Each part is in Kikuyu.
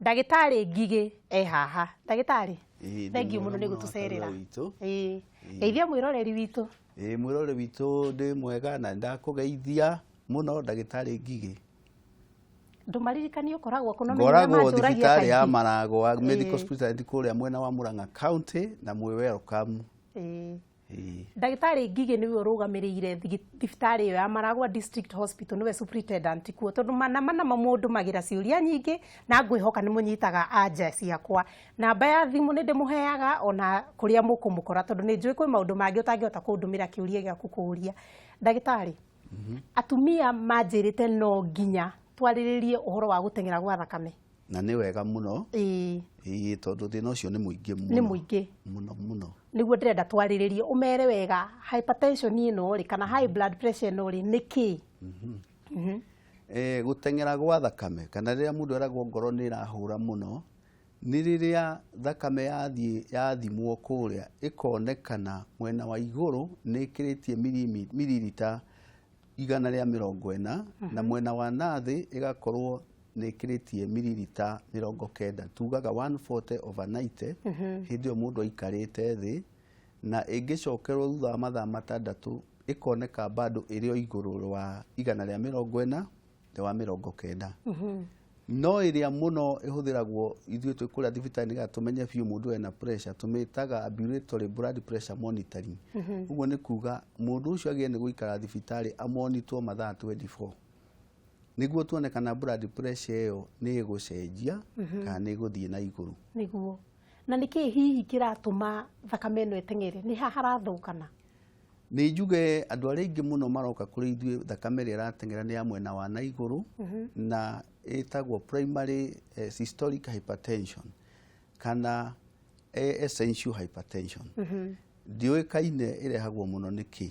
Ndagĩtarĩ Ngigĩ e haha. Ndagĩtarĩ, Ĩĩ, ndĩ thengiũ mwega mũno nĩ mũno gũtũcerera. Akarua witũ. Ĩĩ, geithia mwĩroreri witũ. Ĩĩ, mwĩroreri witũ, ndĩ mwega na nĩndakũgeithia mũno, ndagĩtarĩ Ngigĩ. Ndũmaririkanie ũkoragwo kũ, no Ngoragwo manjũragia thibitarĩ ya kaingĩ. Maragwa Medical Specialty kũrĩa mwena wa Murang'a County, na mwĩ welcome. Ĩĩ. Ndagĩtarĩ Ngigĩ nĩwe ũrũgamĩrĩire thibitarĩ ĩyo ya Maragwa District Hospital, nĩwe superintendent kuo, tondũ mana mana mamũndũmagĩra ciũria nyingĩ na ngwĩhoka nĩ mũnyitaga anja ciakwa. Namba ya thimũ nĩ ndĩmũheaga ona kũrĩa mũkũmũkora, tondũ nĩ njũĩ kwĩ maũndũ mangĩ ũtangĩhota kũndũmĩra kĩũria gĩaku kũũria. Ndagĩtarĩ, atumia manjĩrĩte no nginya twarĩrĩrie ũhoro wa gũteng'era gwa thakame. Na nĩ wega mũno. Ĩĩ, tondũ thĩna ũcio nĩ mũingĩ mũno. Nĩ mũingĩ. Mũno mũno. Nĩguo ndĩrenda twarĩrĩrie, ũmere wega hypertension ĩno rĩ, kana high blood pressure ĩno rĩ, nĩ kĩ? Gũteng'era gwa thakame, kana rĩrĩa mũndũ eragwo ngoro nĩ ĩrahũra mũno, nĩ rĩrĩa thakame yathiĩ yathimwo kũrĩa ĩkonekana mwena wa igũrũ nĩ ĩkĩrĩtie miririta 140, na mwena wa nathĩ ĩgakorwo nĩ ĩkĩrĩtie miririta 90, tugaga 140 over 90, hĩndĩ ĩyo mũndũ aikarĩte thĩ, na ĩngĩcokerwo thutha wa mathaa 6 ĩkoneka bado ĩrĩ o igũrũ wa 140 wa 90. No ĩrĩa mũno ĩhũthĩragwo ithuĩ twĩ kũrĩa thibitarĩ nĩgetha tũmenye biũ mũndũ ena pressure, tũmĩtaga ambulatory blood pressure monitoring. Ũguo nĩ kuga mũndũ ũcio agĩrĩire nĩ gũikara thibitarĩ amonitwo mathaa 24 nĩguo tuone kana blood pressure ĩyo nĩ ĩgũcenjia kana nĩ ĩgũthiĩ na igũrũ. Nĩguo. Na nĩkĩ hihi kĩratũma thakame ĩno ĩteng'ere? Nĩ ha harathũkana? Nĩ njuge andũ arĩa aingĩ mũno maroka kũrĩ ithuĩ, thakame ĩrĩa ĩrateng'era nĩ ya mwena wa na igũrũ, na ĩtagwo primary systolic hypertension kana essential hypertension. Ndĩũĩkaine ĩrehagwo mũno nĩ kĩ,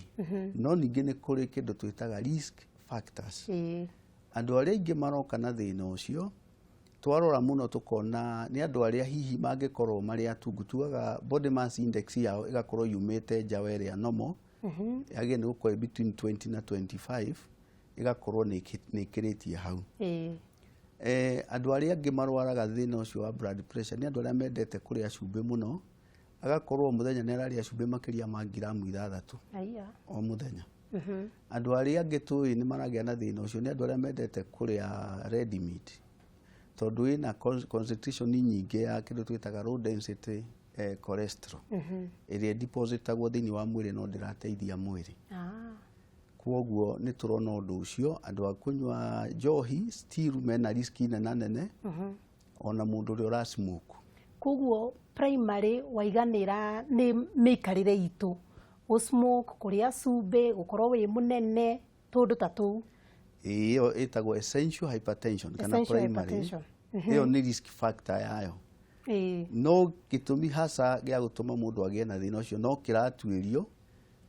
no ningĩ nĩ kũrĩ kĩndũ twĩtaga risk factors. Andũ arĩa aingĩ maroka na thĩna ũcio, twarora mũno tũkona nĩ andũ arĩa hihi mangĩkorwo marĩ atungu, tugaga body mass index yao ĩgakorwo yumĩte nja wa ĩrĩa normal, yagĩrĩire nĩ gũkorwo between 20 na 25, ĩgakorwo nĩ ĩkĩrĩtie hau. Andũ arĩa angĩ marwaraga thĩna ũcio wa blood pressure nĩ andũ arĩa mendete kũrĩa cumbĩ mũno, agakorwo o mũthenya nĩ ararĩa cumbĩ makĩria ma ngiramu 6 o mũthenya. Andũ arĩa angĩ tũĩ nĩ maragĩa na thĩna ũcio nĩ andũ arĩa mendete kũrĩa red meat, tondũ ĩna concentration nyingĩ ya kĩndũ twĩtaga low density cholesterol, ĩrĩa depositagwo thĩinĩ wa mwĩrĩ no ndĩrateithia mwĩrĩ. Kwoguo nĩ tũrona ũndũ ũcio, andũ a kũnyua njohi still mena risk nena nene, ona mũndũ ũrĩa ũra smoke. Koguo primary waiganĩra nĩ mĩikarĩre itũ, gũ smoke, kũrĩa cumbĩ, gũkorwo wĩ mũnene, tũndũ ta tũu. Ĩyo ĩtagwo essential hypertension kana Essential primary. hypertension. Ĩyo nĩ risk factor yayo. No gĩtũmi hasa gĩa gũtũma mũndũ agĩe na thĩna ũcio no kĩratuĩrio,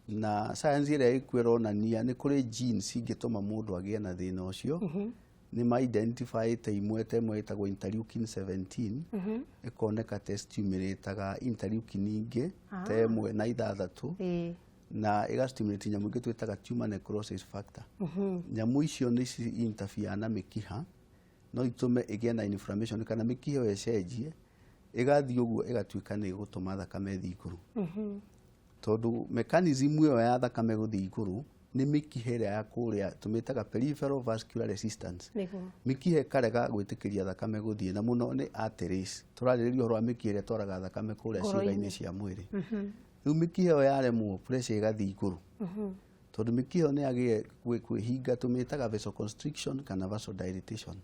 na science ĩrĩa ĩkuo ĩronania nĩ kũrĩ genes ingĩtũma mũndũ agĩe na thĩna ũcio. Nĩ ma identify imwe, ta ĩmwe ĩtagwo interleukin 17, ĩkoneka ta stimulataga interleukin ingĩ ta 1 na 6, na ĩga stimulate nyamũ ingĩ twĩtaga tumor necrosis factor. Nyamũ icio nĩ ci interfere na mĩkiha, no itũme ĩgĩe na inflammation kana mĩkiha ĩyo ĩcenjie, ĩgathiĩ ũguo ĩgatuĩka nĩ ĩgũtũma thakame ĩthiĩ igũrũ, tondũ mechanism ĩyo ya thakame gũthiĩ igũrũ nĩ mĩkiha ĩrĩa ya kũrĩa tũmĩtaga peripheral vascular resistance. Mĩkiha ĩkarega gwĩtĩkĩria thakame gũthiĩ, na mũno nĩ arteries. Tũrarĩrĩria ũhoro wa mĩkiha ĩrĩa ĩtwaraga thakame kũrĩa Ngoro-inĩ. Ciĩga-inĩ cia mwĩrĩ. Rĩu mĩkiha ĩyo yaremwo, pressure ĩgathiĩ igũrũ, tondũ mĩkiha ĩyo nĩ yagĩrĩire kwĩhinga, tũmĩtaga vasoconstriction kana vasodilatation,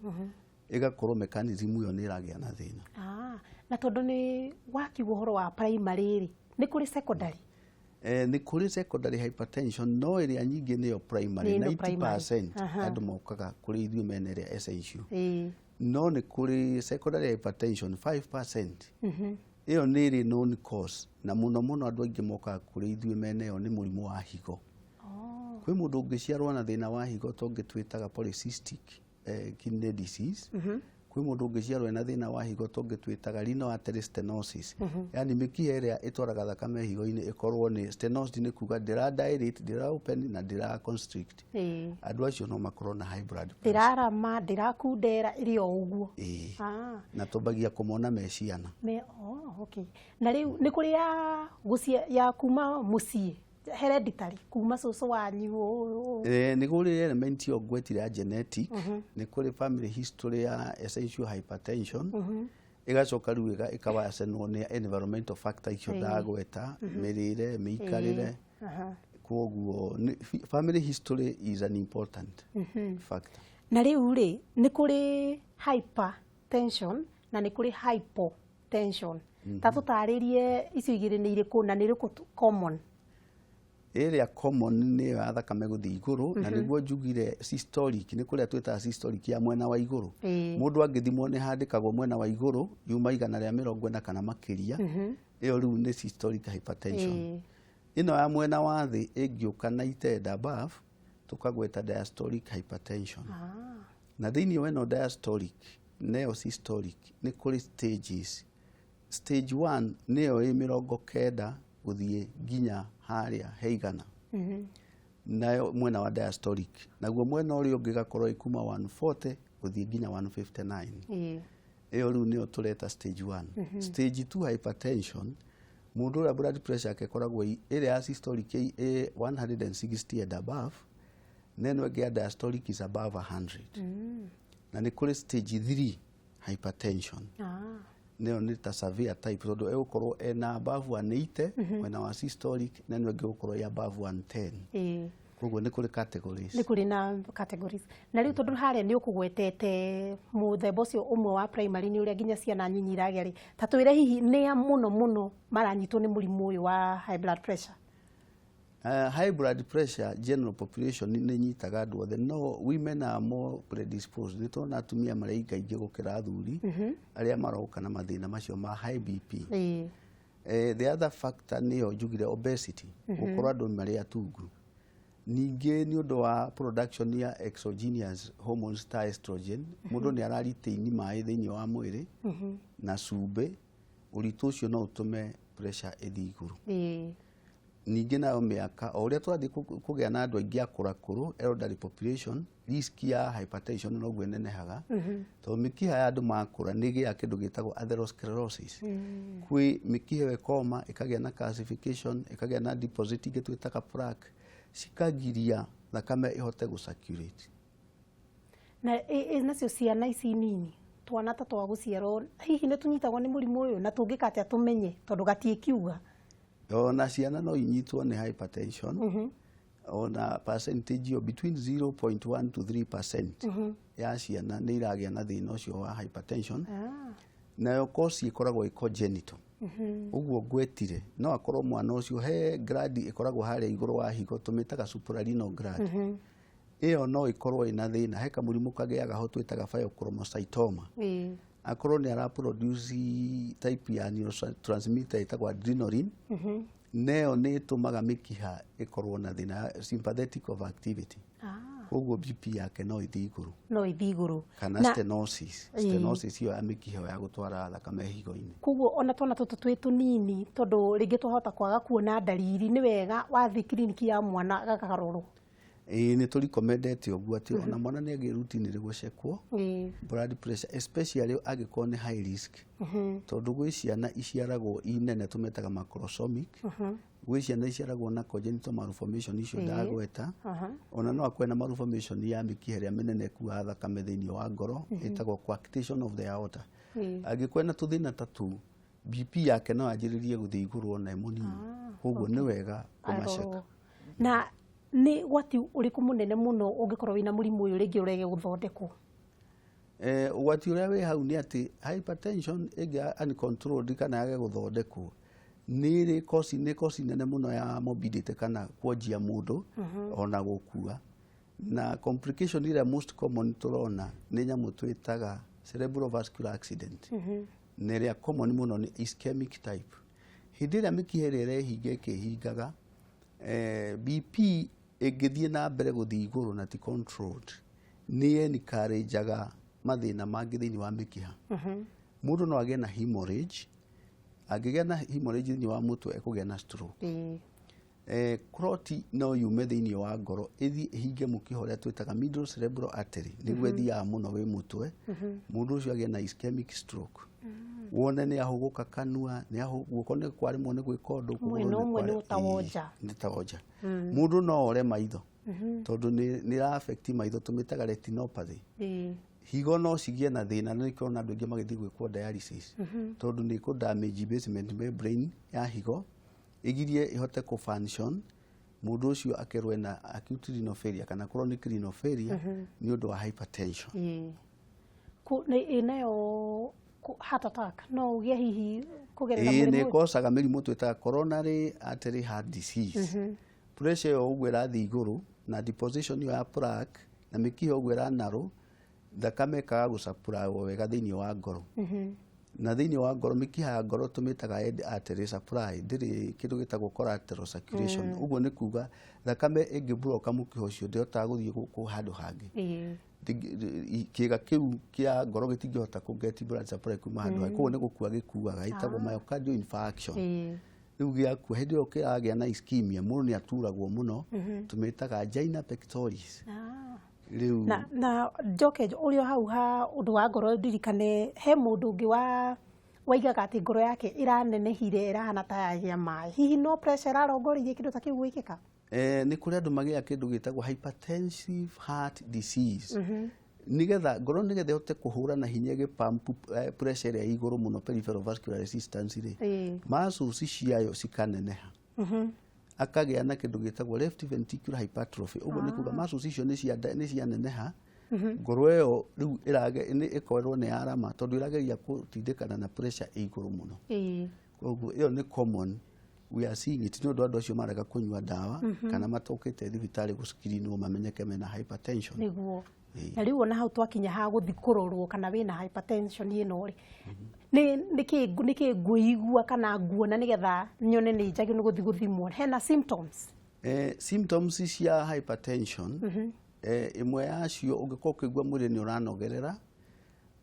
ĩgakorwo mechanism ĩyo nĩ ĩragĩa na thĩna. Ah, na tondũ nĩ wakiuga ũhoro wa primary rĩ, nĩ kũrĩ secondary? Nĩ kũrĩ secondary hypertension, no ĩrĩa nyingĩ nĩyo primary. Nĩ ĩno primary. 90% andũ mokaga kũrĩ ithuĩ mena ĩrĩa essential. No nĩ kũrĩ secondary hypertension 5%. Ĩyo nĩ ĩrĩ known cause, na mũno mũno andũ aingĩ mokaga kũrĩ ithuĩ mena ĩyo nĩ mũrimũ wa higo. Kwĩ mũndũ ũngĩciarwo na thĩna wa higo tũngĩ twĩtaga polycystic kidney disease. Kwĩ mũndũ ũngĩciarwo ena thĩna wa higo tũngĩ twĩtaga renal artery stenosis, yani mĩkiha ĩrĩa ĩtwaraga thakame higo-inĩ ĩkorwo nĩ stenosed, nĩ kuga ndĩra dilate, ndĩra open na ndĩra constrict. Andũ acio no makorwo na high blood pressure. Ndĩrarama, ndĩrakundera, ĩrĩ o ũguo. Ĩĩ. Ah. Na tũmbagia kũmona me ciana. Me, oh, okay. Na rĩu nĩ kũrĩ ya gũcia ya kuma mũciĩ, hereditary, kuma cũcũ wanyu ũũ, ũũ. Nĩ kũrĩ element ĩyo ngwetire ya genetic, nĩ kũrĩ family history ya essential hypertension, ĩgacoka rĩu ĩkawacenwo nĩ environmental factor icio ndagweta, mĩrĩre, mĩikarĩre. Koguo family history is an important factor. Na rĩu rĩ, nĩ kũrĩ hypertension na nĩ kũrĩ hypotension. Ta tũtarĩrie icio igĩrĩ nĩ irĩkũ na nĩ irĩkũ common? Ĩrĩa common nĩ ĩyo ya thakame gũthiĩ igũrũ, na nĩguo njugire systolic, nĩ kũrĩa twĩtaga systolic ya mwena wa igũrũ. Mũndũ angĩthimwo nĩ handĩkagwo mwena wa igũrũ yuma 140 kana makĩria, ĩyo rĩu nĩ systolic hypertension. Ĩno ya mwena wa thĩ ĩngĩũka 90 and above, tũkagweta diastolic hypertension. Na thĩinĩ wa ĩno diastolic neyo systolic nĩ kũrĩ stages. Stage 1 nĩyo ĩ 90 gũthiĩ nginya harĩa he 100, nayo mwena wa diastolic. Naguo mwena ũrĩa ũngĩ ĩgakorwo ĩ kuma 140 gũthiĩ nginya 159. Ĩyo rĩu nĩyo tũreta stage 1. Stage 2 hypertension, mũndũ ũrĩa blood pressure yake ĩkoragwo ĩrĩa ya systolic ĩ 160 and above, na ĩno ĩngĩ ya diastolic is above 100. Na nĩ kũrĩ stage 3 hypertension, nĩyo nĩ ta severe type, tondũ ĩgũkorwo ena above 180 mwena wa systolic, na ĩno ĩngĩ ĩgũkorwo ĩ above 110. Koguo nĩ kũrĩ categories. Nĩ kũrĩ na categories. Na rĩu tondũ harĩa nĩ ũkũgwetete mũthemba ũcio ũmwe wa primary nĩ ũrĩa nginya ciana nyinyi iragĩa rĩ, ta twĩre hihi nĩa mũno mũno maranyitwo nĩ mũrimũ ũyũ wa high blood pressure? High blood pressure, general population nĩ nyitaga andũ othe, no women are more predisposed. Nĩ tũrona atumia marĩ aingĩ gũkĩra athuri arĩa maroka na mathĩna macio ma high BP. The other factor nĩyo njugire obesity, gũkorwo andũ marĩ atungu. Ningĩ nĩ ũndũ wa production ya exogenous hormones ta estrogen, mũndũ nĩ ara retain maĩ thĩinĩ wa mwĩrĩ na cumbĩ, ũritũ ũcio no ũtũme pressure ĩthiĩ igũrũ. Ningĩ nayo mĩaka, o ũrĩa tũrathiĩ kũgĩa na andũ aingĩ akũrakũrũ, elderly population, risk ya hypertension noguo ĩnenehaga, tondũ mĩkiha ya andũ makũra nĩ ĩgĩaga kĩndũ gĩtagwo atherosclerosis. Kwĩ mĩkiha ĩyo ĩkoma, ĩkagĩa na calcification, ĩkagĩa na deposit ingĩ twĩtaga plaque, cikagiria thakame ĩhote gũ-circulate. Na nacio ciana ici nini, twana ta twa gũciarwo, hihi nĩ tũnyitagwo nĩ mũrimũ ũyũ, na tũngĩka atĩa tũmenye, tondũ gatiĩkiuga? Ona ciana no inyitwo nĩ hypertension. Ona percentage ĩyo between 0.1 to 3% ya ciana nĩ iragĩa na thĩna ũcio wa hypertension. Nayo cause ĩkoragwo ĩ congenital. Ũguo ngwetire, no akorwo mwana ũcio he gland ĩkoragwo harĩa igũrũ wa higo, tũmĩtaga suprarenal gland. Ĩyo no ĩkorwo ĩna thĩna, he kamũrimũ kagĩaga ho twĩtaga pheochromocytoma. Akorwo nĩ ara produce type ya neurotransmitter ĩtagwo adrenaline, neyo nĩ ĩtũmaga mĩkiha ĩkorwo na thĩna, sympathetic overactivity. Koguo BP yake no ĩthiĩ igũrũ. No ĩthiĩ igũrũ. Kana stenosis. Stenosis ĩyo ya mĩkiha ĩyo ya gũtwara thakame higo-inĩ. Koguo ona twana tũtũ twĩ tũnini, tondũ rĩngĩ twahota kwaga kuona ndariri, nĩ wega wathiĩ kiriniki ya mwana gakarorwo. Ĩĩ, nĩ tũrecommendete ũguo atĩ ona mwana nĩ agĩe routinely gũcekwo blood pressure, especially angĩkorwo nĩ high risk, tondũ gwĩ ciana iciaragwo i nene tũmetaga macrosomic, gwĩ ciana iciaragwo na congenital malformation icio ndagweta. Ona no akorwo na malformation ya mĩkiha ĩrĩa mĩnene ĩkuaga thakame thĩinĩ wa ngoro, ĩtagwo coarctation of the aorta. Angĩkorwo na tũthĩna ta tũu, BP yake no yanjĩrĩrie gũthiĩ igũrũ ona ĩ mũnini. Koguo nĩ wega kũmaceka. Arorwo. Na nĩ ũgwati ũrĩkũ mũnene mũno ũngĩkorwo wĩna mũrimũ ũyũ rĩngĩ ũrege gũthondekwo? Ũgwati ũrĩa wĩ hau nĩ atĩ hypertension ĩngĩ uncontrolled kana yage gũthondekwo nĩ ĩrĩ cause, nĩ cause nene mũno ya morbidity kana kuonjia mũndũ ona gũkua. Na complication ĩrĩa most common tũrona nĩ nyamũ twĩtaga cerebrovascular accident, na ĩrĩa common mũno nĩ ischemic type. Hĩndĩ ĩrĩa mĩkiha ĩrĩa ĩrehinga ĩkĩhingaga, BP ĩngĩthiĩ na mbere gũthiĩ igũrũ na ti controlled, nĩ encourageaga mathĩna mangĩ thĩinĩ wa mĩkiha. Mũndũ no agĩe na hemorrhage. Angĩgĩa na hemorrhage thĩinĩ wa mũtwe, ekũgĩa na stroke. Clot no yume thĩinĩ wa ngoro, ĩthiĩ ĩhinge mũkiha ũrĩa twĩtaga middle cerebral artery, nĩguo ĩthiaga mũno wĩ mũtwe. Mũndũ ũcio agĩe na ischemic stroke, wone nĩ ahũgũka kanua, nĩ guoko nĩ kwaremwo nĩ gwĩka ũndũ, kũgũrũ. Mwena nĩ ũmwe nĩ ta wonja. Nĩ ta wonja. Mũndũ no ore maitho, tondũ nĩ ĩra affect maitho, tũmĩtaga retinopathy. Higo no cigĩe na thĩna, na nĩkĩo ona andũ aingĩ magĩthiĩ gwĩkwo dialysis, tondũ nĩ kũ damage basement membrane ya higo, ĩgirie ĩhote kũ function. Mũndũ ũcio akerwo ena acute renal failure kana chronic renal failure nĩ ũndũ wa hypertension. Nĩ ĩnayo heart attack no ũgĩe hihi kũgerera Ĩĩ, mũrimũ nĩ ũyũ? ĩkocaga mĩrimũ twĩtaga coronary artery heart disease. Pressure ĩyo ũguo ĩrathiĩ igũrũ na deposition ĩyo ya plaque na mĩkiha ũguo ĩranarũ, thakame ĩkaga gũsupplywo wega thĩinĩ wa ngoro. Na thĩinĩ wa ngoro, mĩkiha ya ngoro tũmĩtaga end artery supply, ndĩrĩ kĩndũ gĩtagwo collateral circulation. Ũguo nĩ kuga thakame ĩngĩburoka mũkiha ũcio, ndĩhotaga gũthiĩ gũkũ handũ hangĩ. Kĩga kĩu kĩa ngoro gĩtingĩhota kũ get blood supply kuma handũ hangĩ, koguo nĩ gũkua gĩkuaga, ĩtagwo myocardial infarction. Rĩu gĩakua, hĩndĩ ĩyo kĩragĩa na ischemia, mũndũ nĩ aturagwo mũno, tũmĩtaga angina pectoris. Rĩu Na njoke ũrĩ o hau ha ũndũ wa ngoro, ndirikane he mũndũ ũngĩ wa waigaga atĩ ngoro yake ĩranenehire, ĩrahana ta yagĩa maĩ. Hihi no pressure ĩrarongoreirie kĩndũ ta kĩu gwĩkĩka? Nĩ kũrĩ andũ magĩaga kĩndũ gĩtagwo hypertensive heart disease. Nigetha ngoro, nigetha ĩhote kũhũra na hinya, ĩgĩpump pressure ĩrĩa ĩ igũrũ mũno, peripheral vascular resistance rĩ, muscles ciayo cikaneneha, akagĩa na kĩndũ gĩtagwo left ventricular hypertrophy. Ũguo nĩ kuga muscles icio nĩ cianeneha, ngoro ĩyo rĩu nĩ ĩkorwo nĩ yarama, tondũ ĩrageria gũtindĩkana na pressure ĩ igũrũ mũno. Koguo ĩyo nĩ common, we are seeing it, nĩ ũndũ andũ acio marega kũnyua ndawa kana matokĩte thibitarĩ gũscreenwo mamenyeke mena hypertension. Na rĩu ona hau twakinya ha gũthi kũrorwo kana wĩna hypertension ĩno rĩ, nĩkĩ ngũigua kana nguona nĩgetha nyone nĩ njagĩrĩirwo nĩ gũthi gũthimwo? Hena symptoms? Symptoms cia hypertension, ĩmwe yacio, ũngĩkorwo ũkĩigua mwĩrĩ nĩ ũranogerera,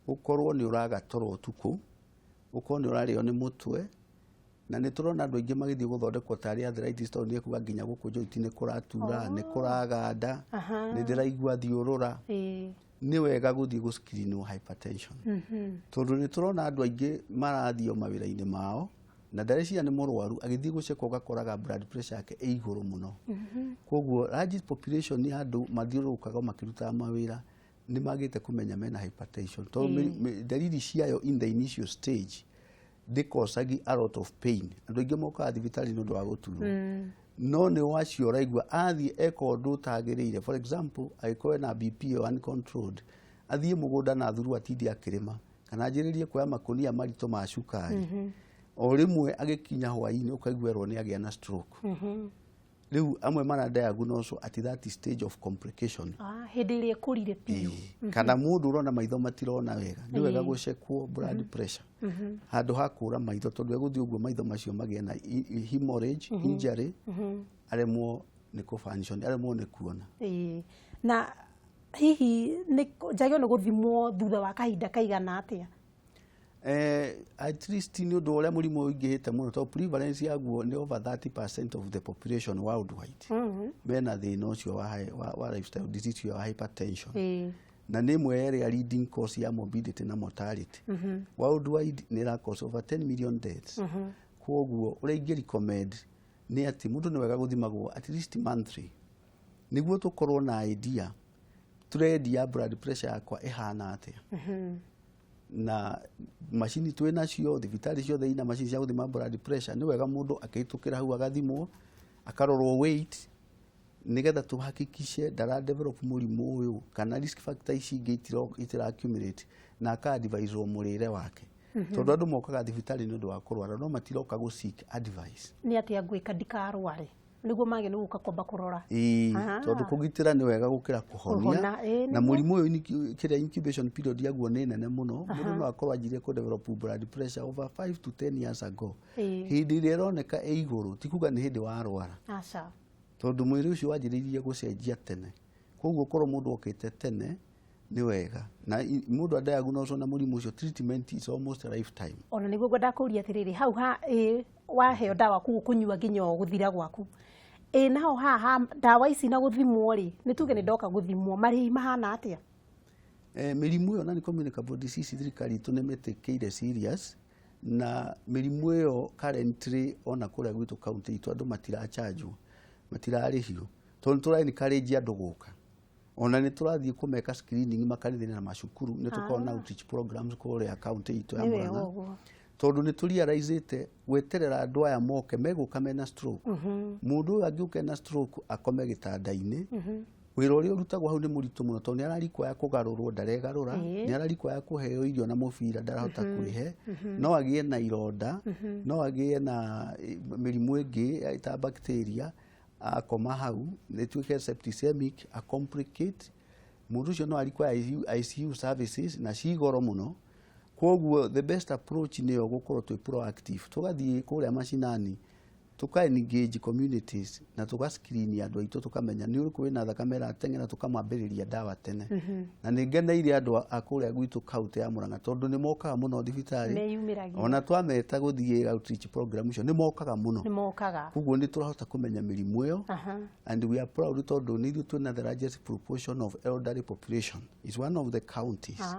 ũkorwo nĩ ũraga toro ũtukũ, ũkorwo nĩ ũrarĩo nĩ mũtwe. Na nĩ tũrona andũ aingĩ magĩthiĩ gũthondekwo tarĩ arthritis, tondũ nĩ ekuga nginya gũkũ joint nĩ kũratura, nĩ kũraganda, nĩ ndĩraigua thiũrũra. Nĩ wega gũthiĩ gũscreenwo hypertension, tondũ nĩ tũrona andũ aingĩ marathiĩ o mawĩra-inĩ mao na ndareciria nĩ mũrwaru, agĩthiĩ gũcekwo ũgakoraga blood pressure yake ĩ igũrũ mũno. Koguo large population ya andũ mathiũrũrũkaga makĩrutaga mawĩra nĩ magĩte kũmenya mena hypertension, tondũ ndariri ciayo in the initial stage ndĩkosagi a lot of pain. Andũ aingĩ mokaga thibitarĩ nĩ ũndũ wa gũturwo, no nĩ wacio ũraigua athiĩ eka ũndũ ũtagĩrĩire. For example, angĩkorwo ena BP ĩyo uncontrolled, athiĩ mũgũnda na thuru, atinde akĩrĩma kana anjĩrĩrie kuoya makũnia maritũ ma cukari, o rĩmwe agĩkinya hwaĩ-inĩ ũkaigua erwo nĩ agĩa na stroke. Rĩu amwe maradiagnoswo at that stage of complication. Ah, hĩndĩ ĩrĩa ĩkũrire biũ. Ĩĩ. Kana mũndũ ũrona maitho matirona wega, nĩ wega gũcekwo blood pressure handũ ha kũra maitho, tondũ egũthiĩ ũguo maitho macio magĩe na hemorrhage injury, aremwo nĩ kũ function, aremwo nĩ kuona. Na hihi nĩ njagĩrĩirwo nĩ gũthimwo thutha wa kahinda kaigana atĩa? At least nĩ ũndũ ũrĩa mũrimũ ũingĩhĩte mũno, tondũ prevalence yaguo nĩ over 30% of the population worldwide mena thĩna ũcio wa lifestyle disease ũcio wa hypertension. Na nĩ ĩmwe ĩrĩa leading cause ya morbidity na mortality worldwide, nĩ ĩra cause over 10 million deaths. Koguo ũrĩa ingĩ recommend nĩ atĩ mũndũ nĩ wega gũthimagwo at least monthly, nĩguo tũkorwo na idea trend ya blood pressure yakwa ĩhana atĩa. Na macini twĩ nacio thibitarĩ ciothe ina macini cia gũthima blood pressure. Nĩ wega mũndũ akĩhĩtũkĩra hau agathimwo, akarorwo weight, nĩgetha tũhakikishe ndara develop mũrimũ ũyũ kana risk factor ici ingĩ itira accumulate, na aka advisewo mũrĩre wake, tondũ andũ mokaga thibitarĩ nĩ ũndũ wa kũrwara, no matiroka gũ seek advice. Nĩ atĩa ngwĩka ndikarware, nĩguo mage nĩ gũka kwamba kũrora. Ĩĩ, tondũ kũgitĩra nĩ wega gũkĩra kũhonia. Kũhona, ĩĩ, Na nĩguo. Mũrimũ ũyũ kĩrĩa incubation period yaguo nĩ nene mũno. Mũndũ no akorwo anjirie kũ develop blood pressure over 5 to 10 years ago. Hĩndĩ ĩrĩa ĩroneka ĩ igũrũ, ti kuga nĩ hĩndĩ warwara, Aca. Tondũ mwĩrĩ ũcio wanjĩrĩirie gũcenjia tene. Koguo korwo mũndũ okĩte tene Nĩ wega na mũndũ adiagnoswo na mũrimũ ũcio, treatment is almost a lifetime. Ona nĩguo ngwenda kũria atĩrĩrĩ, hau ha ĩ waheo ndawa kũguo kũnyua nginya o gũthira gwaku, ĩ naho haha ndawa ici na gũthimwo rĩ, nĩ tuge nĩ ndoka gũthimwo, marĩhi mahana atĩa? Mĩrimũ ĩyo non communicable disease, thirikari itũ nĩ mĩtĩkĩire serious, na mĩrimũ ĩyo currently ona kũrĩa gwitũ county itũ andũ matirachanjwo, matirarĩhio, tondũ nĩ tũra encourage andũ gũka. Ona nĩ tũrathiĩ kũmeka screening makanitha-inĩ na macukuru, nĩ tũkoragwo na outreach programs kũrĩa county itũ ya Nĩ wega Murang'a, ũguo. Tondũ nĩ tũrealizĩte gweterera andũ aya moke, megũka mena stroke. Mũndũ ũyũ angĩũka ena stroke akome gĩtanda-inĩ, wĩra ũrĩa ũrutagwo hau nĩ mũritũ mũno, tondũ nĩ ararikwaya kũgarũrwo, ndaregarũra, nĩ ararikwaya kũheo irio na mũbira, ndarahota kwĩhe, no agĩe na ironda, no agĩe na mĩrimũ ĩngĩ ta bacteria akoma hau, ĩtuĩke septicemic, a complicate. Mũndũ ũcio no arequire ICU, ICU services na ci goro mũno. Koguo the best approach nĩyo gũkorwo twĩ proactive, tũgathiĩ kũrĩa macinani, tũka engage communities na tũga screen andũ aitũ, tũkamenya nĩ ũrĩkũ wĩna thakame ĩrateng'era, tũkamwambĩrĩria ndawa tene. Na nĩ ngeneire andũ a kũrĩa gwitũ county ya Murang'a, tondũ nĩ mokaga mũno thibitarĩ. Meyumĩragia. Ona twameta gũthiĩ outreach program icio, nĩ mokaga mũno. Nĩ mokaga. Koguo nĩ tũrahota kũmenya mĩrimũ ĩyo. And we are proud tondũ nĩ ithuĩ twĩna the largest proportion of elderly population, is one of the counties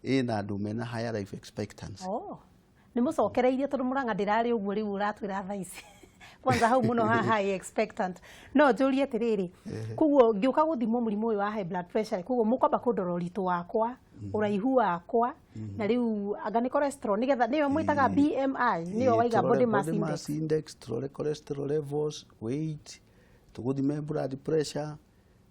ĩna andũ mena higher life expectancy. Oh. Nĩ mũcokereirie, tondũ Murang'a ndĩrarĩ ũguo rĩu ũratwĩra thaa ici. Kwanza hau mũno ha high expectant. No njũrie atĩrĩrĩ, koguo ngĩũka gũthimwo mũrimũ ũyũ wa high blood pressure, koguo mũkwamba kũndora ũritũ wakwa, ũraihu wakwa, na rĩu anga nĩ cholesterol, nĩgetha nĩyo mwĩtaga BMI, nĩyo waiga Tũrore body mass body index. Mass index, tũrore cholesterol levels, weight, tũgũthime blood pressure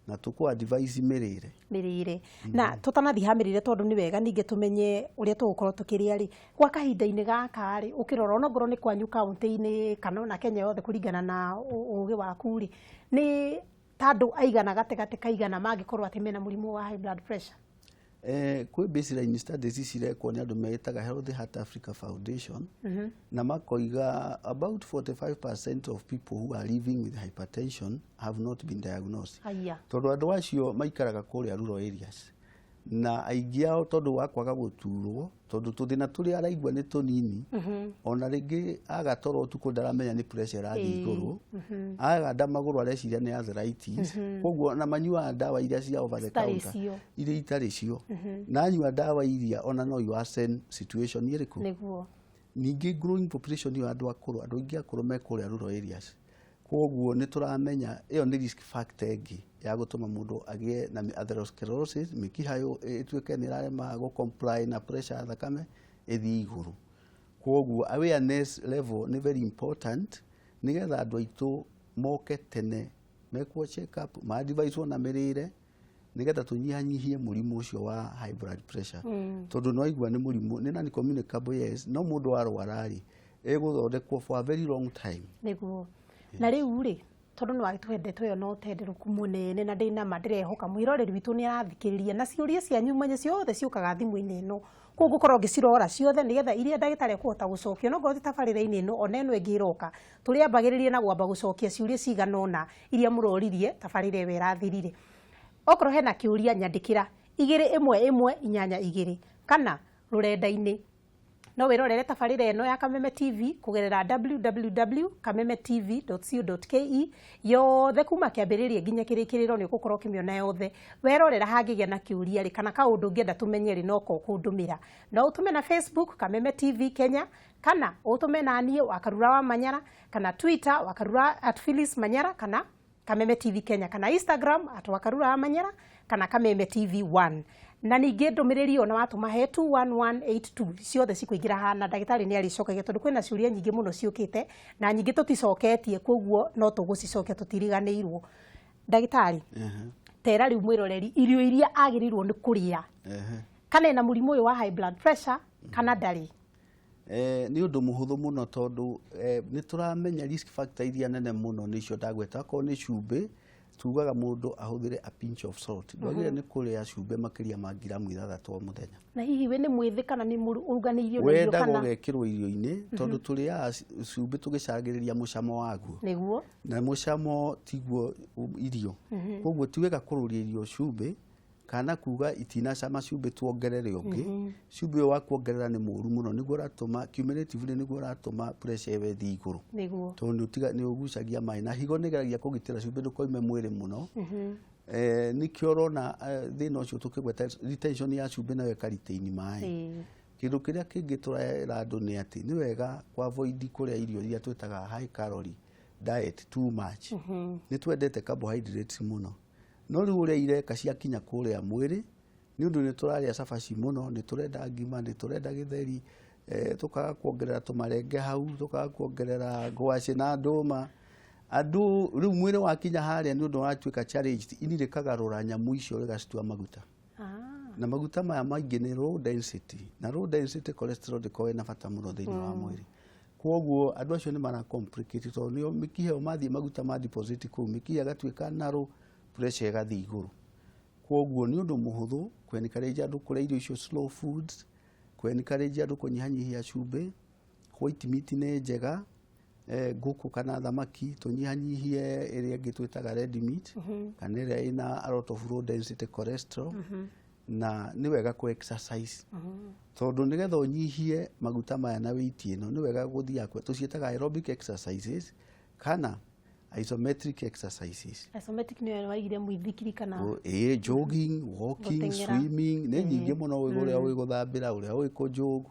na tũkũ advise mĩrĩre. Mĩrĩre. Na tũtanathiĩ ha mĩrĩre, tondũ nĩ wega ningĩ tũmenye ũrĩa tũgũkorwo tũkĩrĩa rĩ, gwa kahinda-inĩ gaka rĩ, ũkĩrora onokorwo nĩ kwanyu kaũntĩ-inĩ kana ona Kenya yothe, kũringana na ũgĩ waku rĩ, nĩ ta andũ aigana gatagatĩ kaigana mangĩkorwo atĩ mena mũrimũ wa high blood pressure? Kwĩ baseline studies cirekwo nĩ andũ meĩtaga Healthy Heart Africa Foundation, na makoiga about 45% of people who are living with hypertension have not been diagnosed. Aya. Tondũ andũ acio maikaraga kũrĩa rural areas, na aingĩ ao tondũ wa kwaga gũturwo, tondũ tũthĩna tũrĩa araigua nĩ tũnini, ona rĩngĩ aga toro ũtukũ, ndaramenya nĩ pressure ĩrathiĩ igũrũ, aganda magũrũ, areciria nĩ arthritis. Koguo na manyuaga ndawa iria cia over the Citarĩ counter cio. Iria itarĩ cio, na anyua ndawa iria ona no worsen situation ĩrĩkũ. Ningĩ growing population ĩyo, andũ akũrũ, andũ aingĩ akũrũ me kũrĩa rural areas, koguo nĩ tũramenya ĩyo nĩ risk factor ĩngĩ ya gũtũma mũndũ agĩe na atherosclerosis, mĩkiha ĩtuĩke nĩ ĩrarema gũ comply na pressure ya thakame ĩthiĩ igũrũ. Koguo awareness level nĩ very important, nĩgetha andũ aitũ moke tene, mekwo check up, maadviswo na mĩrĩre, nĩgetha tũnyihanyihie mũrimũ ũcio wa high blood pressure, tondũ nĩ waigua nĩ mũrimũ nĩ non communicable, yes, no mũndũ arwara rĩ, ĩgũthondekwo for a very long time. Nĩguo. Na rĩu rĩ, tondũ nĩ wagĩtũhe ndeto ĩyo na ũtenderũku mũnene, na ndĩna ma ndĩrehoka mwĩroreri witũ nĩ arathikĩrĩria, na ciũria cianyu mwenye ciothe ciũkaga thimũ-inĩ ĩno, koguo ngũkorwo ngĩcirora ciothe nĩgetha iria ndagĩtarĩ ekũhota gũcokia, no ngorwo ti tabarĩra-inĩ ĩno, ona ĩno ĩngĩ ĩroka, tũrĩambagĩrĩria na gwamba gũcokia ciũria cigana ũna iria mũroririe tabarĩra ĩyo ĩrathirire. Okorwo hena kĩũria, nyandĩkĩra 21182 kana rũrenda-inĩ no wĩrorere tabarĩra ĩno ya Kameme TV kũgerera www.kamemetv.co.ke yothe, kuma kĩambĩrĩria nginya kĩrĩkĩrĩro nĩ ũgũkorwo ũkĩmĩona yothe. Werorera, hangĩgĩa na kĩũria rĩ, kana kaũndũ ũngĩenda tũmenye rĩ, no ko kũndũmĩra. No ũtũme na Facebook Kameme TV Kenya, kana ũtũme na niĩ Wakarura wa Manyara, kana Twitter Wakarura at Phyllis Manyara, kana Kameme TV Kenya, kana Instagram at Wakarura wa Manyara kana Kameme TV 1. Na ningĩ ndũmĩrĩri ĩyo na watũma he 21182, ciothe cikũingĩra haha na ndagĩtarĩ nĩ arĩcokagia, tondũ kwĩna ciũria nyingĩ mũno ciũkĩte na nyingĩ tũticoketie, koguo no tũgũcicokia, tũtiriganĩirwo. Ndagĩtarĩ, tera rĩu mwĩroreri irio iria agĩrĩirwo nĩ kũrĩa kana ena mũrimũ ũyũ wa high blood pressure kana ndarĩ. Nĩ ũndũ mũhũthũ mũno, tondũ nĩ tũramenya risk factor iria nene mũno nĩcio ndagweta. Akorwo nĩ cumbĩ, tugaga mũndũ ahũthĩre a pinch of salt, ndwagĩrĩire nĩ kũrĩa cumbĩ makĩria ma ngiramu 6 o mũthenya. Na hihi we nĩ mwĩthĩ kana nĩ ũruganĩirio na irio Wendaga kana ũgekĩrwo irio-inĩ, tondũ tũrĩaga cumbĩ tũgĩcangĩrĩria mũcamo waguo, na mũcamo tiguo irio. Koguo ti wega kũrũria irio cumbĩ. Kana kuga itinacama cumbĩ tuongerere ũngĩ. Cumbĩ ũyũ wa kuongerera nĩ mũru mũno, nĩguo ũratũma cumulatively, nĩguo ũratũma pressure ĩyo ĩthiĩ igũrũ. Tondũ nĩ ũgucagia maĩ na higo nĩ ĩgeragia kũgitĩra cumbĩ ndũkoime mwĩrĩ mũno. Nĩkĩo ũrona thĩna ũcio tũkĩgweta retention ya cumbĩ nayo ĩka retain maĩ. Kĩndũ kĩrĩa kĩngĩ tũrera andũ nĩ atĩ nĩ wega ku avoid kũrĩa irio iria twĩtaga high calorie diet too much. Nĩ twendete carbohydrates mũno, no rĩu ũrĩa ireka ciakinya kũrĩa mwĩrĩ, nĩ ũndũ nĩ tũrarĩa cabaci mũno, nĩ tũrenda ngima, nĩ tũrenda gĩtheri, tũkaga kuongerera tũmarenge hau, tũkaga kuongerera ngwacĩ na ndũma. Andũ rĩu mwĩrĩ wakinya harĩa, nĩ ũndũ watuĩka challenged, ini rĩkagarũra nyamũ icio rĩgacitua maguta. Na maguta maya maingĩ nĩ low density, na low density cholesterol ndĩkoragwo ĩna bata mũno thĩinĩ wa mwĩrĩ. Koguo andũ acio nĩ mara complicate, tondũ nĩo mĩkiha ĩyo mathiĩ maguta ma deposit kũu, mĩkiha ĩgatuĩka narrow, pressure ĩgathiĩ igũrũ. Koguo nĩ ũndũ mũhũthũ kũ encourage andũ kũrĩa irio icio slow foods, kũ encourage andũ kũnyihanyihia cumbĩ. White meat nĩ njega, ngũkũ kana thamaki, tũnyihanyihie ĩrĩa ĩngĩ twĩtaga red meat kana ĩrĩa ĩna a lot of low density cholesterol. Na nĩ wega kũ exercise, tondũ nĩgetha ũnyihie maguta maya na weight ĩno, nĩ wega gũthiaga tũciĩtaga aerobic exercises kana isometric exercises. Isometric nĩyo waigire mũithikiri kana? Ĩĩ, jogging, walking, Gũteng'era. swimming nĩ nyingĩ mũno. Ũrĩa ũĩ gũthambĩra, ũrĩa ũĩ kũjog,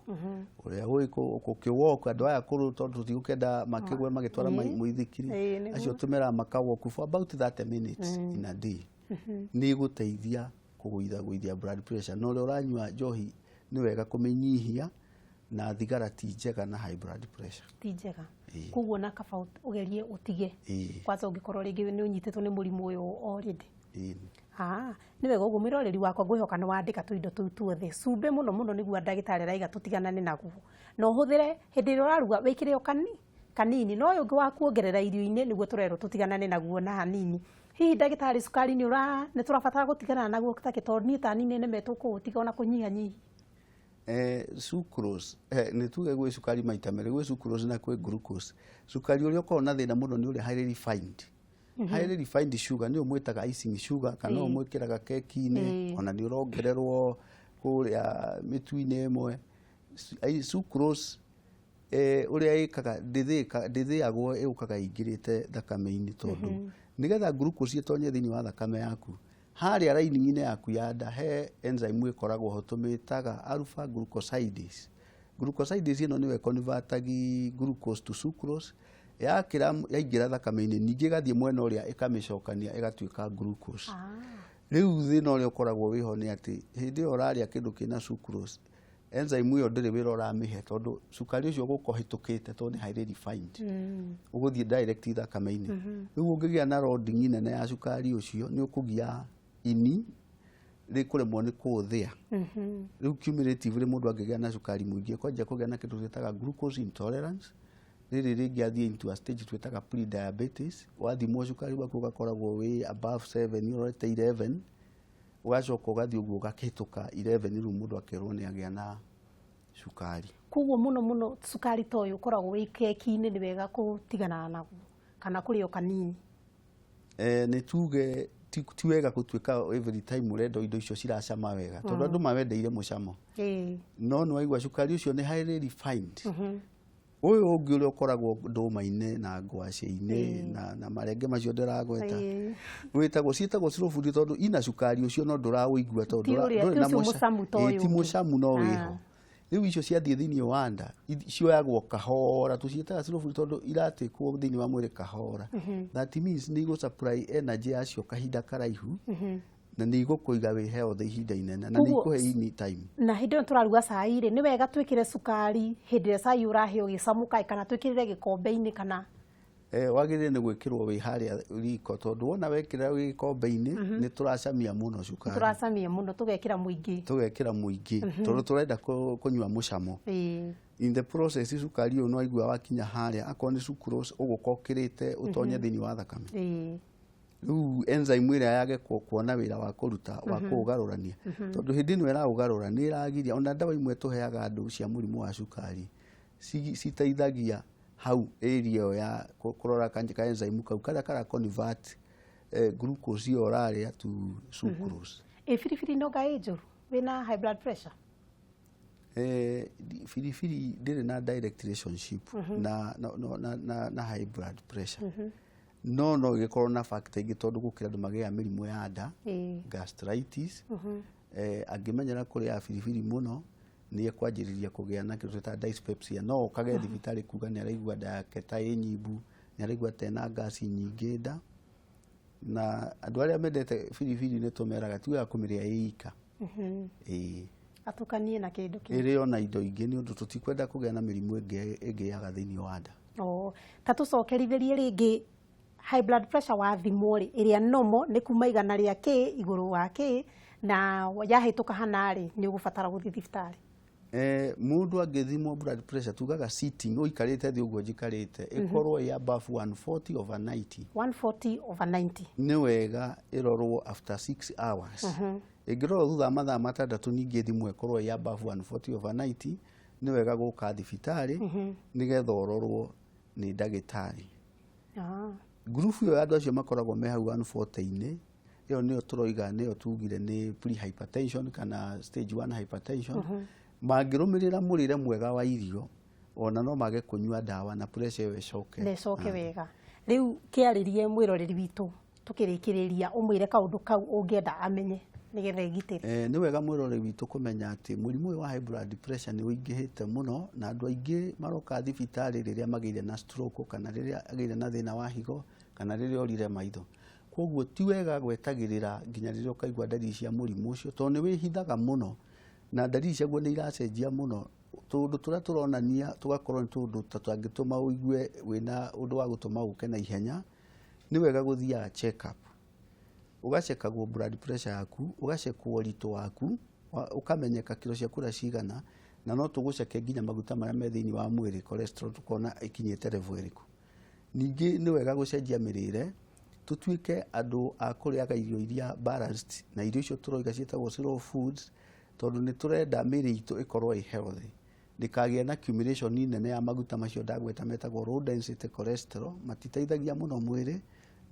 ũrĩa ũĩ gũkĩwalk. Andũ aya akũrũ, tondũ tũtigũkĩenda makĩgwe magĩtwara mũithikiri, acio tũmeraga makawalk for about 30 minutes in a day, nĩ ĩgũteithia kũgũitha gũithia blood pressure. Na ũrĩa ũranyua njohi, nĩ wega kũmĩnyihia, na thigara ti njega na high blood pressure. Ti njega. Ĩĩ. Koguo na kaba ũgerie ũtige kwanza ũngĩkorwo rĩngĩ nĩ ũnyitĩtwo nĩ mũrimũ ũyũ already. Ah, nĩ wega ũguo. Mwĩroreri wakwa, ngwĩhoka nĩ wandĩka tũindo tũu tuothe. Cumbĩ mũno mũno nĩguo ndagĩtarĩ araiga tũtiganane naguo, na ũhũthĩre hĩndĩ ĩrĩa ũraruga wĩkĩre o kanini, no ũyũ ũngĩ wa kuongerera irio-inĩ nĩguo tũrerwo tũtiganane naguo na hanini. Hihi ndagĩtarĩ, cukari nĩ ũra nĩ tũrabatara gũtigana naguo takĩ? Tondũ niĩ ta niĩ nĩnemetwo kũũtiga ona kũnyihanyihia. Sucrose, nĩ tuge gwĩ cukari maita merĩ, gwĩ sucrose na kwĩ glucose. Cukari ũrĩa ũkoragwo na thĩna mũno nĩ ũrĩa highly refined. Highly refined sugar nĩ ũmwĩtaga icing sugar, kana ũmwĩkĩraga keki-inĩ, ona nĩ ũrongererwo kũrĩa mĩtu-inĩ ĩmwe. Sucrose, ũrĩa ĩkaga, ndĩthĩagwo, ĩũkaga ĩingĩrĩte thakame-inĩ, tondũ nĩgetha glucose ĩtonye thĩinĩ wa thakame yaku, harĩa lining-inĩ yaku ya nda he enzyme ĩkoragwo ho tũmĩtaga alpha glucosidase. Glucosidase ĩno nĩyo ĩconvertagi glucose to sucrose. Yakĩra yaingĩra thakame-inĩ, ningĩ ĩgathiĩ mwena ũrĩa ĩkamĩcokania ĩgatuĩka glucose. Rĩu thĩna ũrĩa ũkoragwo wĩho nĩ atĩ hĩndĩ ĩyo ũrarĩa kĩndũ kĩna sucrose, enzyme ĩyo ndĩrĩ wĩra ũramĩhe, tondũ cukari ũcio ũgũka ũhĩtũkĩte, tondũ nĩ highly refined, ũgũthiĩ direct thakame-inĩ. Rĩu ũngĩgĩa na loading nene ya cukari ũcio, nĩ ũkũgia ini rĩkũremwo nĩ kũũthĩa. Rĩu cumulatively mũndũ angĩgĩa na cukari mũingĩ, kwanjia kũgĩa na kĩndũ twĩtaga glucose intolerance. Rĩrĩ rĩngĩ athiĩ into a stage twĩtaga pre-diabetes. Wathimwo cukari waku ũgakoragwo wĩ above 7, ũrorete 11, ũgacoka ũgathiĩ ũguo ũgakĩhĩtũka 11, rĩu mũndũ akerwo nĩ agĩa na cukari. Koguo mũno mũno cukari ta ũyũ ũkoragwo wĩ keki-inĩ, nĩ wega kũtigana naguo kana kũrĩa o kanini. Nĩ tuge ti wega gũtuĩka every time ũrenda indo icio ciracama wega, tondũ andũ mawendeire mũcamo. No nĩ waigua cukari ũcio nĩ highly refined. Ũyũ ũngĩ ũrĩa ũkoragwo ndũma-inĩ na ngwacĩ-inĩ na marenge macio ndĩragweta, wĩtagwo ciĩtagwo slow food, tondũ ina cukari ũcio no ndũraũigua, tondũ Ti ũrĩa- ndũrĩ ti na ũcio mũcamu ta ũyũ ti ũngĩ. Mũcamu no wĩho. Rĩu icio ciathiĩ thĩinĩ wa nda, cioyagwo kahora. Tũciĩtaga slow food tondũ iratĩkwo thĩinĩ wa mwĩrĩ kahora. That means nĩ igũ supply energy yacio kahinda karaihu, na nĩ igũkũiga wĩ healthy ihinda inene, na nĩ ikũhe ini time. Na hĩndĩ ĩyo tũraruga cai rĩ, nĩ wega twĩkĩre cukari hĩndĩ ĩrĩa cai ũrahĩa ũgĩcamũka, kana twĩkĩrĩre gĩkombe-inĩ, kana? Wagĩrĩire nĩ gwĩkĩrwo wĩ harĩa riko, tondũ wona wekĩra wĩ gĩkombe-inĩ, nĩ tũracamia mũno cukari. Tũracamia mũno, tũgekĩra mũingĩ. Tũgekĩra mũingĩ tondũ tũrenda kũnyua mũcamo. In the process, cukari ũyũ no aigua wakinya harĩa, akorwo nĩ sucrose, ũgũka ũkĩrĩte ũtonye thĩinĩ wa thakame. Rĩu enzyme ĩrĩa yage kuona wĩra wa kũruta wa kũũgarũrania, tondũ hĩndĩ ĩno ĩraũgarũra nĩ ĩragiria. Ona ndawa imwe tũheaga andũ cia mũrimũ wa cukari citeithagia hau area ĩyo ya kũrora ka enzyme kau karĩa kara convert glucose ĩyo ũrarĩa to sucrose. Ĩ biribiri no ĩ njũru wĩna high blood pressure? Biribiri ndĩrĩ na direct relationship na high blood pressure, no ĩgĩkorwo na factor ingĩ, tondũ gũkĩra andũ magĩaga mĩrimũ ya nda, gastritis. Angĩmenyera kũrĩa biribiri mũno, nĩ ekwanjĩrĩria kũgĩa na kĩndũ twĩtaga dyspepsia. No okage thibitarĩ kuga nĩ araigua nda yake ta ĩ nyimbu, nĩ araigua ta ena ngasi nyingĩ nda. Na andũ arĩa mendete biribiri nĩ tũmeraga ti wega kũmĩrĩa ĩ ika. Ĩĩ. Atukanie na kĩndũ kĩngĩ. Ĩrĩo na indo ingĩ, nĩ ũndũ tũtikwenda kũgĩa na mĩrimũ ĩngĩ ĩngĩaga thĩinĩ wa nda. Oh, ta tũcokerithĩrie rĩngĩ, high blood pressure wathimwo rĩ, ĩrĩa normal nĩ kuma igana rĩa kĩ igũrũ wa kĩ, na yahĩtũka hana rĩ, nĩ ũgũbatara gũthiĩ thibitarĩ? Mũndũ angĩthimwo blood pressure, tugaga sitting, ũikarĩte thĩ ũguo njikarĩte, ĩkorwo ĩ above 140 over 90. 140 over 90. Nĩ wega ĩrorwo after 6 hours. Ĩngĩrorwo thutha wa mathaa 6, ningĩ thimwo ĩkorwo ĩ above 140 over 90, nĩ wega gũka thibitarĩ nĩgetha ũrorwo nĩ ndagĩtarĩ. Ngurubu ĩyo ya andũ acio makoragwo me hau 140-inĩ, ĩyo nĩyo tũroiga, nĩyo tugire nĩ pre-hypertension kana stage 1 hypertension. Mangĩrũmĩrĩra mũrĩre mwega wa irio, ona no mage kũnyua ndawa na pressure ĩyo ĩcoke. Na ĩcoke wega. Rĩu kĩarĩrie mwĩroreri witũ tũkĩrĩkĩrĩria, ũmwĩre kaũndũ kau ũngĩenda amenye nĩgetha egitĩre. Nĩ wega mwĩroreri witũ kũmenya atĩ mũrimũ ũyũ wa high blood pressure nĩ ũingĩhĩte mũno, na andũ aingĩ maroka thibitarĩ rĩrĩa magĩire na stroke, kana rĩrĩa agĩire na thĩna wa higo, kana rĩrĩa orire maitho. Koguo ti wega gwetagĩrĩra nginya rĩrĩa ũkaigua ndariri cia mũrimũ ũcio, tondũ nĩ wĩhithaga mũno na ndariri ciaguo nĩ iracenjia mũno. Tũũndũ tũrĩa tũronania tũgakorwo nĩ tũũndũ ta tũngĩtũma ũigue wĩna ũndũ wa gũtũma ũke na ihenya. Nĩ wega gũthiaga check up, ũgacekagwo blood pressure yaku, ũgacekwo ũritũ waku, ũkamenyeka kiro ciaku ũrĩa cigana, na no tũgũceke nginya maguta marĩa me thĩinĩ wa mwĩrĩ, cholesterol, tũkona ĩkinyĩte level ĩrĩkũ. Ningĩ nĩ wega gũcenjia mĩrĩre, tũtuĩke andũ a kũrĩaga irio iria balanced, na irio icio tũroiga ciĩtagwo slow foods, tondũ nĩ tũrenda mĩrĩ itũ ĩkorwo ĩ healthy, ndĩkagĩe na accumulation nene ya maguta macio ndagweta metagwo low density cholesterol. Matiteithagia mũno mwĩrĩ,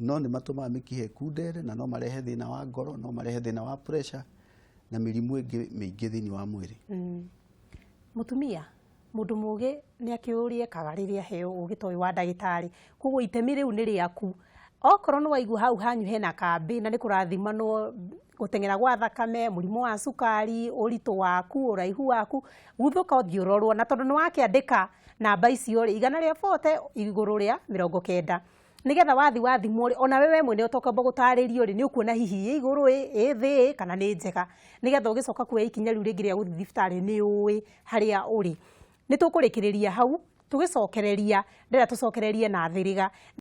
no nĩ matũmaga mĩkiha ĩkundere, na no marehe thĩna wa ngoro, no marehe thĩna wa pressure na mĩrimũ ĩngĩ mĩingĩ thĩinĩ wa mwĩrĩ. Mũtumia mũndũ mũgĩ nĩ akĩũrie ekaga rĩrĩa aheo ũgĩ ta ũyũ wa ndagĩtarĩ. Koguo itemi rĩu nĩ rĩaku. Okorwo nĩ waigua hau hanyu hena kambĩ na nĩ kũrathimanwo gũteng'era gwa thakame, mũrimũ wa cukari, ũritũ waku, ũraihu waku, guthũka ũthiĩ ũrorwo. Na tondũ nĩ wakĩandĩka namba icio rĩ, 140 igũrũ rĩa 90, nigetha wathi wathimwo rĩ, ona wewe mwene ũtokwamba gũtarĩrio rĩ, nĩ ũkuona hihi ĩ igũrũ, ĩ thĩ, kana nĩ njega, nigetha ũgĩcoka kuoya ikinya rĩu rĩngĩ rĩa gũthiĩ thibitarĩ nĩ ũĩ harĩa ũrĩ. Nĩ tũkũrĩkĩrĩria hau, tũgĩcokereria ndĩrenda tũcokererie na thĩrĩga.